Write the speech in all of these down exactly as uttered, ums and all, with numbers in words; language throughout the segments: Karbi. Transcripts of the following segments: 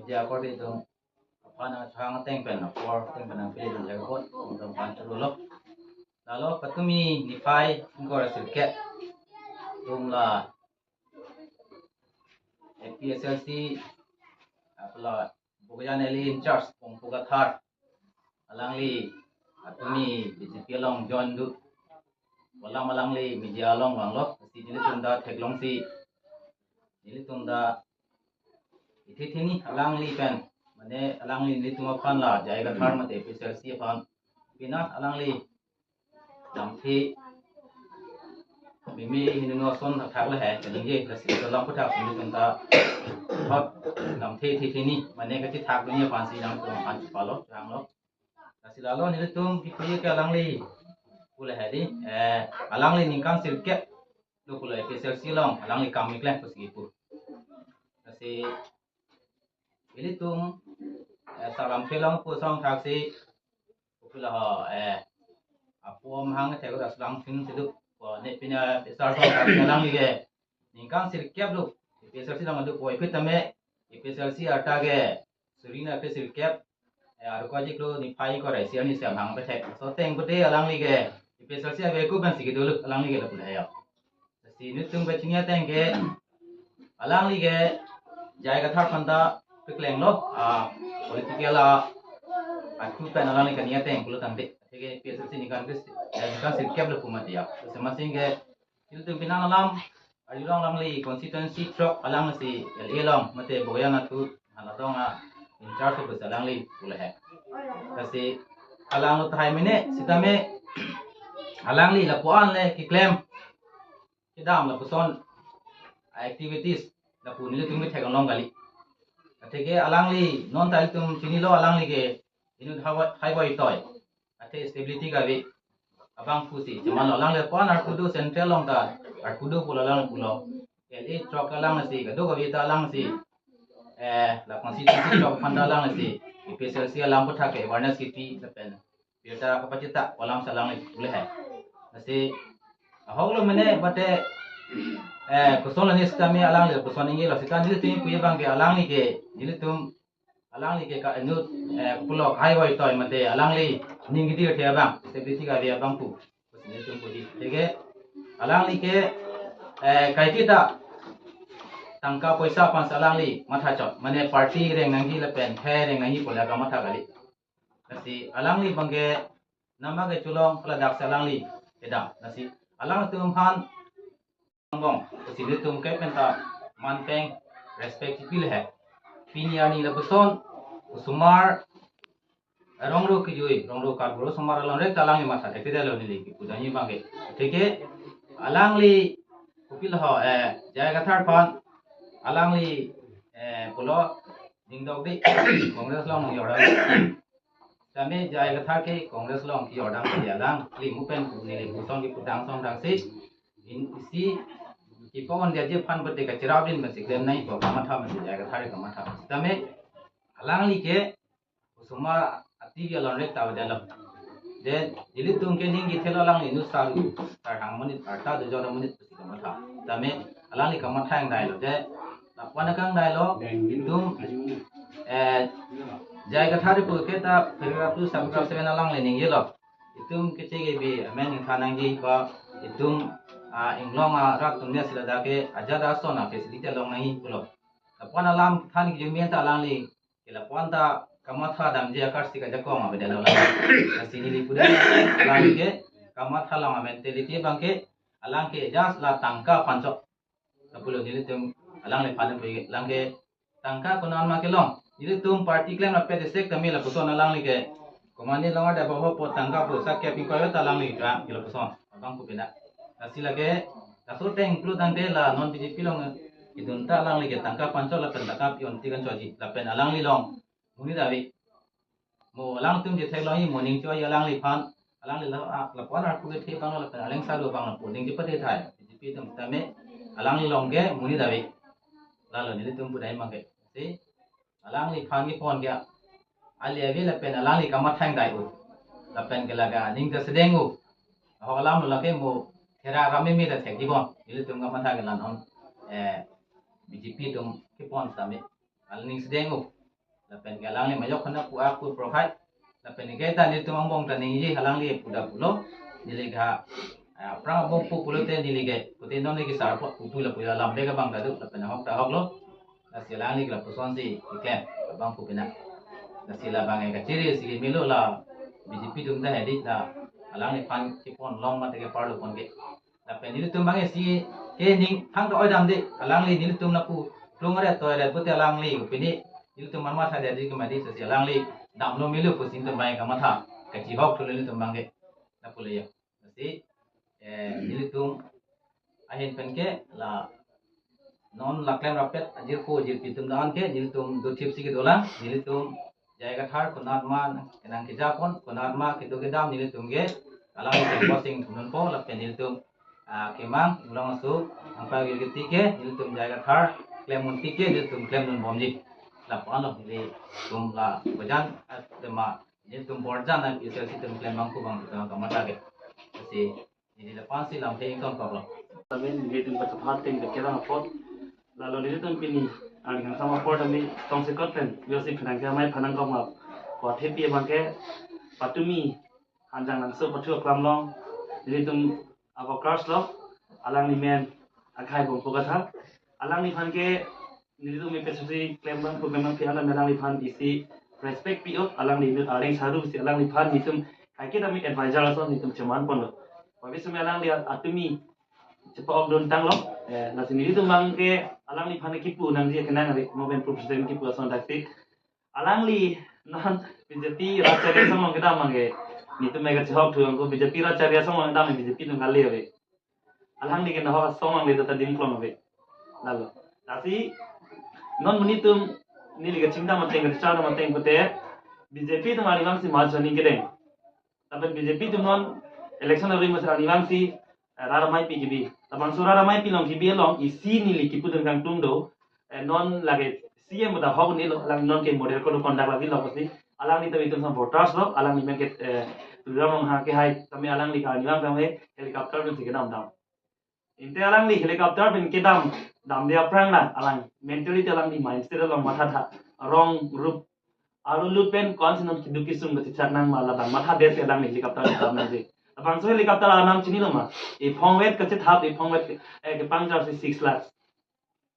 Dia korte itum aphan nangchehang ateng pen, apor ateng pen nangpili dun jakpot, itum aphan choro lo. Lalo patumi niphai ingkoi ra sirkep atum la A P H L C, apla Bokajan L A in charge Pongpo Kathar, alangli patumi B J P along join dun. Alam alangli media along vanglo, si nelitum ta theklongsi, nelitum ta ithi thini alangli pen, mane alangli nelitum aphan la J I Kathar mate A P H L C aphan, pini alangli lamthe mimi hinino ason thakthak le he, kaningje, lasi alam aphuthak si nelitum ta hot lamthe ithi thini, mane kachethak dunji aphan si nangtum aphan chepalo, chehanglo. Lasi lalo nelitum kipu ke alangli pu le he di, eh, alangli ningkan sirkep lo pulo A P H L C along, alangli kam keklem pusi kipu. Lasi ilitum, eh, salam kelong pu asong thaksi, pulo ho, eh, apo amahang thek ra sulang sin sidu, ko ne pini sar asong thaksi alangli ke ningkan sirkep lo A P H L C along dun, ko iphi tame A P H L C arta ke suri na pe sirkep, eh, arko ajik lo niphai ingkoi ra isi arni si amahang pethek. Laso ateng pute alangli ke A P H L C ave ku pen si kedo lo alangli ke lapu le he ya. Si nelitum kachini ateng ke alangli ke J I Kathar aphan ta pekleng lo, ah, political a, athu pen alangli kani ateng pulo tangte. Athe ke A P H L C ningkan ke, eh, ningkan sirkep lo pu mati ya. Lasi masing ke ilitum pini alam, arjulong alangli constituency throk alangsi L A along mate Bokajan athu hala tong a in charge pusi alangli pu le he. Lasi alangli tahai mene sitame alangli lapu-an le keklem kedam lapuson activities lapu nelitum kethek along kali. Athe ke alangli non ta ilitum chinilo, alangli ke inut haibo-, haibo itoi. Athe stability kave abang pusi. Cuman lo alangli lapu-an arpu do, central along ta arpu do pulo alang pulo. L A throk alangsi, kadokave ta alangsi, eh, la constituency throk aphan ta alangsi A P H L C alam aphuthak ke awareness kipi lapen birta kapachethak alam si alangli pu le he. Lasi ahok lo mene mate, eh, koson lo ni sitame alangli koson ningje lo, sita nelitum puji abang ke alangli ke nelitum alangli ke ka inut, eh, pulo haibo itoi mate alangli ning kidi kethe abang, stability kave abang pu. Pusi nelitum puji. Athe ke alangli ke, eh, kaike ta tangka poisa aphan si alangli matha chot, mane party reng nangji lapen he reng nangji pu le kamatha kali. Lasi alangli abang ke nama ke cholong peladak si alangli kedam. Lasi alangtum aphan angbong, lasi nelitum ke penta manpeng respect kipi le he. Pini arni lapuson osomar, eh, rong ro kejui, rong ro karburo osomar along rek ta alangli matha thekthedetlo neli kipu damji abang ke. Athe ke alangli kopilo ho, eh, J I Kathar aphan alangli, eh, pulo dingdok di Congress along nang jordam. Tame J I Kathar ke Congress along kejordam ke alangli mu pen pu neli puson kipu tang song tangsi, in isi kipu on dia je aphan bete kacherap din masi klem nai ko kamatha masi J I Kathar kamatha. Tame alangli ke osomar ati dia lon rek ta avedet lo. De ilitum ke ning kithelo alangli nu saru, sarhang monit, arta do jor monit pusi kamatha. Tame alangli kamatha ingdai lo. De lapu-an akangdai lo, itum, eh, J I Kathar pu ke ta paragraph two, subparagraph seven alangli ningjelo. Itum keche kebi amen ingthan nangji ko, itum, ah, inglong arat atum dia si ladak ke ajat ason a facility long nangji pulo. Lapu-an alam than kejumi ta alangli ke lapu-an ta kamatha damji akarsi kajakong avedet lo. Lasi neli pu dam, alangli ke kamatha along a mentality abang ke, alang ke just la tangka aphan chot. Lapulo nelitum alangliphan pu alang ke tangka konat ma kelong. Nelitum party klem lapen desek kami lapuson alangli ke. Komane longar da baho po tangka pu sak ke pingkoi ta alangli ta ke lapuson abang pu pina. Lasi lake laso ateng pulo tangte la non B J P along kedun ta alangli ke tangka aphan chot lapen tangka pi-on ti kan choji lapen alangli along monit ave. Mo alangtum je theklongji, mo ning choji alangliphan, alangli la, ah, lapu-an arpu kethe abang lapen aleng saru abang lapu ning chepathe thai. B J P atum tame alangli along ke monit ave. Lalo nelitum pu dai abang ke. Si alangliphan kepon ke ali ave lapen alangli kamatha ingdai-o. Lapen ke laga ning ta sedeng-o. Ahok alam lo lake mo thera kami mi ta thekji bon. Nelitum kamatha ke la non, eh, B J P atum kepon tame. Alang ning sedeng-o. Lapen ke alangli majok khana pu aku prohai. Lapen ke ta nelitum angbong ta ningje alangli pu ta pulo. Neli ke ha, ah, aphrang angbong pu pulote neli ke, pute non ke sar pot pu pu lapu alam ke abang ta do, lapen ahok ta ahok lo. Lasi alangli ke lapuson si keklem abang pu pina. Lasi labang ke kachiri si melo la B J P atum ta hedi la alangliphan kepon long mate ke parlo pon ke. Lapen nelitum abang isi ke ning thang ta oi damde, alangli nelitum lapu klung are toi are pute alangli pini nelitum marmatha dadi kemadi, lasi alangli damlo melo pusi nelitum abang kamatha kachihok thulo nelitum abang ke. Lapu le ya. Lasi, eh, nelitum ahin pen ke la non la klem rapet ajirpo ajirpi atum dan ke nelitum dothip si kedolang, nelitum J I Kathar konat ma kenang kejapon, konat ma kedo kedam nelitum ke alangli posting thunun po, lapen nelitum, ah, kemang inglong aso angpa gil keti ke nelitum J I Kathar klem mun ti ke nelitum klem nun bomji. Lapu anlo nelitum la bojan, ah, tema nelitum borjan APHLC atum klem abang pu abang pu kamatha ke. Lasi neli lapu-an si lamthe ingtong koklo. Amen. Nelitum kachepateng kelang apot, lalo nelitum pini arni kangsam apor tame tongsekot pen Joseph phenang ke amei phanang kok ma. Ko thepi abang ke patumi Hanjang Langso pathu aklam along nelitum a-workers lo, alangli men Akhai Bongpo Kathar. Alangliphan ke nelitum APHLC klem abang pu klem abang pi hala alangliphan isi respect pi-o, alangli inut areng saru si alangliphan nelitum kaike tame advisor ason nelitum cheman ponlo. Pavi sumi alangli atumi chepa-ok dun tanglo, eh, lasi nelitum abang ke alangliphan kipu nangji kenang ave, mo pen pu president kipu ason daksi. Alangli non B J P rat chari asong along kedam abang ke nelitum mega chihok thu angko B J P rat chari asong along kedam B J P atum kali ave. Alangli ke nahok asong along le ta dim klong ave. Lalo. Lasi non monit atum neli kachingdam ateng kachardam ateng pute B J P atum arni abang si march joining kedeng. Lapen B J P atum non election arni mas arni abang si, eh, rara maipi kebi. Labangso rara maipi along kebi along isi neli kipu dun kangtung do. Eh, non lake C M ta hok ni lo, alang non ke model code of conduct lagi lo pasti. Alangli ta itum sang voters lo, alangli men ke, eh, Tuliram Ronghang ke hai, tame alangli ke arni abang tame helicopter pen si kedam dam. Ante alangli helicopter pen kedam damde aphrang na alang mentality alangli mindset along matha tha rong rup aru lut pen ko-an si non keduk kesung kachechak nang ma labang matha det si alangli helicopter kedam nangji. Labangso helicopter anam chinilo ma? Ephong vet kachethap, ephong vet ke, eh, kepangchar si six lakhs.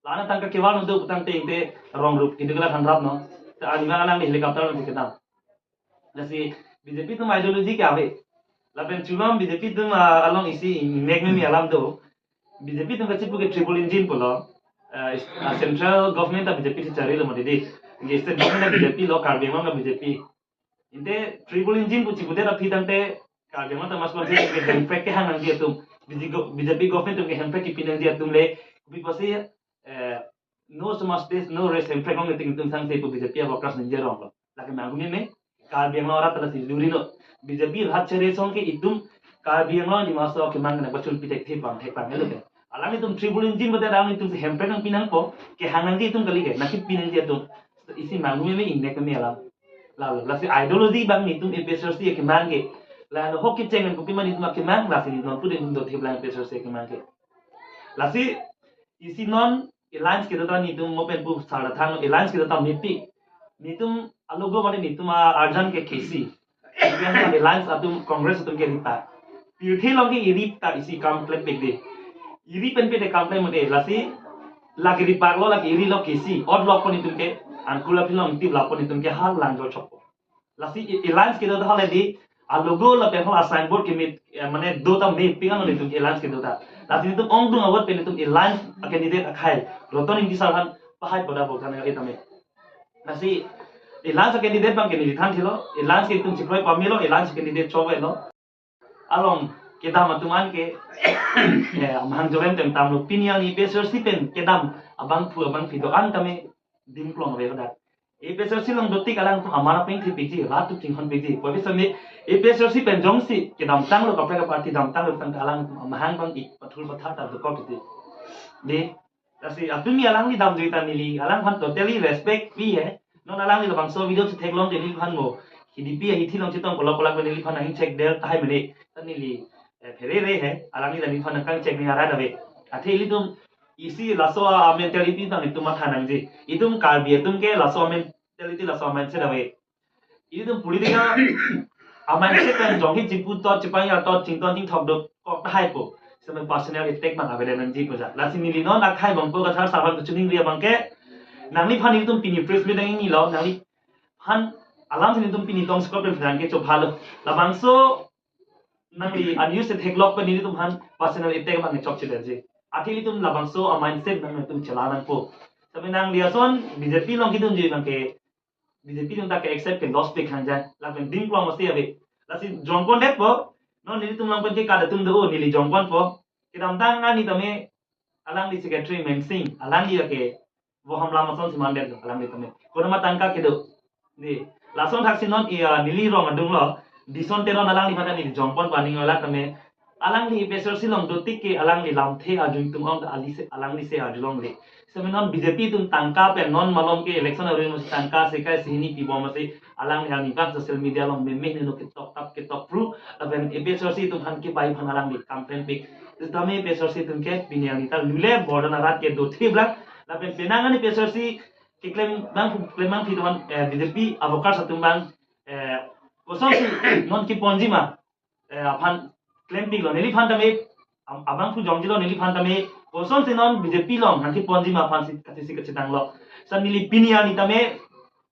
La-an atangka kevan udo putangte ante rong rup keduk la khan rap no. Ta arni abang alangli helicopter si kedam. Lasi B J P atum ideology ke ave. Lapen chulam B J P atum, ah, along isi ingnek meme alam do. B J P atum kachipu ke triple engine pulo. Ah, is-, ah, central government ta B J P si charilo mati di. Nge state government ta B J P lo, Karbi Anglong ta B J P. Ante triple engine pu chipudet aphi tangte Karbi Anglong ta mas konsep ke hemprek kehang nangji atum. B J P go-, B J P government atum ke hemprek kepi nangji atum le. Kopi pusi, eh, no so much taste, no rest, hemprek ong ting tum sang se pu B J P a-workers ningje rong lo. Lake manghu meme, Karbi Anglong arat ta lasi luri lo. B J P rat chari asong ke itum Karbi Anglong ni maso kemang na pachun pitek thepang thepang helo ke. Alanglitum triple engine bote alanglitum si hemprek nangpi nangpo, kehang nangji itum kali ke, nangkepi nangji atum. Isi manghu meme ingnek meme alam. Lalo, lasi ideology abang nelitum APHLC kemang ke. Lalo hok kecheng nang kopi ma nelitum kemang, lasi nelitum pu dun do theplang APHLC kemang ke. Lasi isi non alliance kedo ta nelitum mo pen pu sar than alliance kedo ta mepi. Nelitum alogo mane nelitum a-arjan ke K C. Nelitum alliance atum Congress atum ke ripa. Pirthe along ke eri ta isi kam klem pek de. Eri pen pe de kam klem de. Lasi lake ripa lo lake eri lo K C. Ot lo pon nelitum ke angkula pilong tip la pon nelitum ke hal lang jo chok. Lasi i-, alliance kedo ta hale di, alogo lapen hal a-signboard keme, eh, mane do ta mepi ano nelitum alliance kedo ta. Lasi nelitum ongdung a-vote pen nelitum alliance a-candidate akhai Roton Engti sar aphan pahai poda bo kan ita me. Lasi alliance a-candidate abang ke neli than thilo, alliance ke itum chiproi pamelo, alliance candidate chove lo. Along kedam atum an ke, eh, amahang jorem tem tamlo pini along APHLC pen kedam abangphu abangpi do-an tame dim klong ave hadak. APHLC along dotik alangtum amar apeng thepiji, rat atum chinghon piji. Pavi sami APHLC pen jongsi kedam tanglo kaprek aparty dam tanglo tangte alangtum amahang abang ik pathur pathar ta dokok titi. Di, lasi atumi alangli damjui ta neli alangphan totally respect pi he. Non alangli labangso video chetheklong de neliphan mo. Hidipi hithi along chetong kolok kolok neliphan ahin chek del tahai mene. Ta neli, eh, pherere he. Alangli ta neliphan nangkang chek ni arat ave. Athe ilitum isi laso a-mentality abang itum matha nangji. Itum Karbi atum ke laso amen mentality laso mindset ave. Ilitum political a mindset pen jongsi chipu tot chipang ya tot chington chingthok dokok tahai po. Seme personal attack abang ave nangji ko ja. Lasi neli non akhai abang po Kathar sar aphan kachiningri abang ke. Nangliphan ilitum pini press meet nangji lo, nangliphan alam si ilitum pini tong skop pen pherangke chopha lo. Labangso nangli a news si theklok pen ilitum aphan personal attack abang chokche detji. Athe ilitum labangso a mindset nangtum chela nangpo. Seme nangli ason B J P along kedunji abang ke B J P atum ta ke accept ke loss pe khang jan. Lapen ding plong mesti ave. Lasi jongpon detpo. Non nelitum along pen ke kada atum do, neli jongponpo. Kedamtang ani tame alangli secretary Mensing, alangli ke vo hamlam ason si mandet lo, alangli tame. Kono ma tangka kedo. Di, lason thaksi non iya neli rong adung lo. Dison Teron alangliphan ta neli jongponpo aning ola tame. Alangli A P H L C along dotik ke alangli lamthe arju atum ong ta ali se, alangli se arjulongle. Seme non B J P atum tangka pen non malom ke election arun masi tangka sekai sehini pibom masi alangli aningkan social media along meme neno ketok tap ketok pru. Lapen A P H L C atum aphan kepai aphan alangli campaign pik. Tame A P H L C atum ke pini alita lule border arat ke dothe blang. Lapen penang ani A P H L C keklem abang, klem abangpi teman, eh, B J P a workers atum abang, eh, kosonsi non keponji ma, eh, aphan klempiklo, neliphan tame, am-, abangphu jongji lo, neliphan tame kosonsi non B J P along nangkeponji ma aphan si kachisi kachitanglo. Sa neli pini ani tame,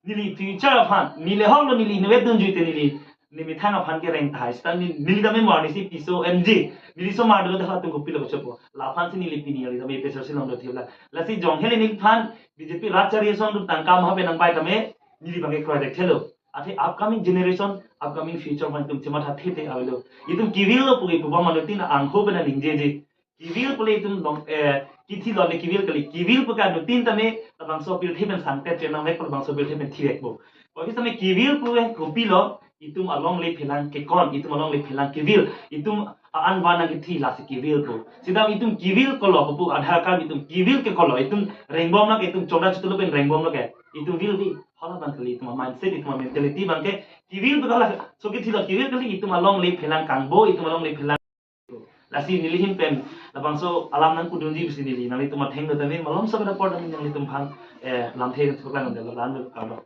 neli future aphan, neli hoklo neli inutvet dunjui te neli, neli methang aphan kereng tahai. Seta neli, neli tame mar nisi piso M J, neli somar dolo dak atum kopilo kachopo. Laphan si neli pini ani tame A P H L C along dothe blang. Lasi jong hele neliphan B J P rat chari ason atum tangka maha pen nangpai tame, neli abang ke kroidetthelo. Athe upcoming generation, upcoming future aphan itum chematha thete avelo. Itum kevil lo puke pubom anuttin angho pen ningjeje. Kevil pule itum dong, eh, kithi lo le kevil kali. Kevil puke anuttin tame labangso pirthe pen sangtet chenam vek labangso pirthe pen thivekpo. Kopi same kevil puke kopilo, itum alongle phelang kekon, itum alongle phelang kevil, itum a-an van nangkithi lasi kevil pu. Seta itum kevil kolo pu Aadhaar card itum kevil ke kolo, itum rengbomlo ke, itum chokra chitulo pen rengbomlo ke. Itum vilvi, hala abang kali itum mindset, itum mentality abang ke, kevil pu hala, so kithi lo kevil kali, itum alongle phelang kangbo, itum alongle phelang. Lasi neli ahin pen labangso alam nangpudunji pusi neli nanglitum atheng do tame malom sabada por tame nanglitum aphan, eh, lamthe thuklang de lam do kalo.